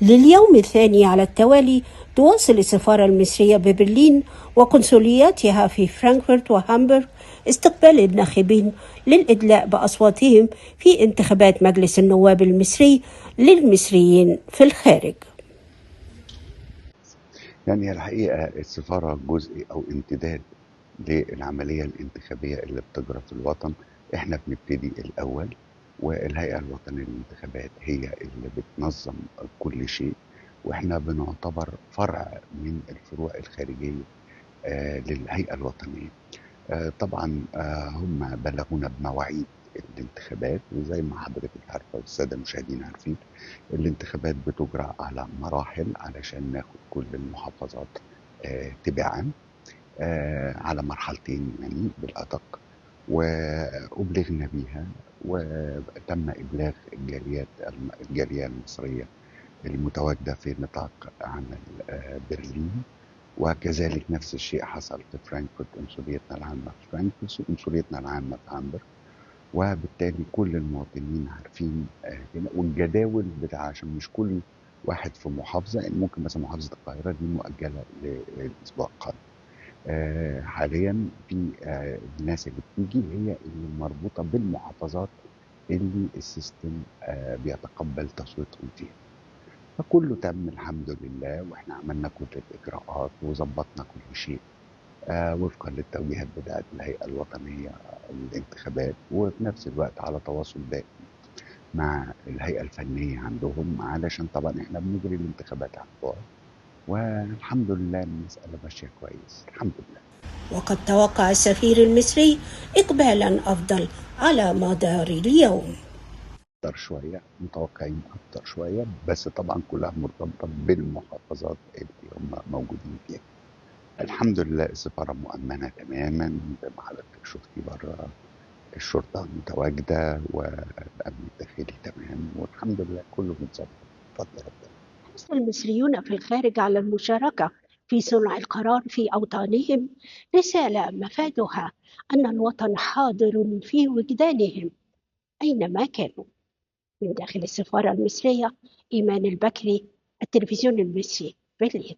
لليوم الثاني على التوالي تواصل السفارة المصرية ببرلين وقنصلياتها في فرانكفورت وهامبورغ استقبال الناخبين للإدلاء بأصواتهم في انتخابات مجلس النواب المصري للمصريين في الخارج. يعني الحقيقة السفارة جزء أو امتداد للعملية الانتخابية اللي بتجرى في الوطن. احنا بنبتدي الأول، والهيئة الوطنية للانتخابات هي اللي بتنظم كل شيء، واحنا بنعتبر فرع من الفروع الخارجية للهيئة الوطنية. طبعا هم بلغونا بمواعيد الانتخابات، وزي ما حضرتك عارفة والسادة المشاهدين عارفين الانتخابات بتجرى على مراحل علشان ناخد كل المحافظات تباعا، على مرحلتين يعني بالأدق، وأبلغنا بيها وتم إبلاغ الجالية المصرية المتواجدة في نطاق عمل برلين، وكذلك نفس الشيء حصل في فرانكفورت، قنصليتنا العامة في فرانكفورت وقنصليتنا العامة في هامبورغ، وبالتالي كل المواطنين عارفين كده. والجداول بتاع عشان مش كل واحد في محافظة، يعني ممكن مثلا محافظة القاهرة دي مؤجلة للأسبوع القادم. حاليا في الناس اللي بتيجي هي اللي مربوطة بالمحافظات اللي ال system بيتقبل تصويتهم فيها. فكله تم الحمد لله، واحنا عملنا كل الإجراءات وظبطنا كل شيء وفقا للتوجيهات بتاعت الهيئة الوطنية للانتخابات، وفي نفس الوقت على تواصل دائم مع الهيئة الفنية عندهم، علشان طبعا احنا بنجري الانتخابات عن بعد، والحمد لله المسألة ماشية كويس الحمد لله. وقد توقع السفير المصري إقبالا أفضل على مدار اليوم. أكتر شوية، متوقعين أكتر شوية، بس طبعا كلها مرتبطة بالمحافظات اللي هم موجودين فيها. الحمد لله السفارة مؤمنة تماما زي ما حضرتك شفتي بره، الشرطة متواجدة والأمن الداخلي تمام، والحمد لله كله متظبط بفضل ربنا. حرص المصريون في الخارج على المشاركة في صنع القرار في أوطانهم، رسالة مفادها أن الوطن حاضر في وجدانهم أينما كانوا. من داخل السفارة المصرية، إيمان البكري، التلفزيون المصري، برلين.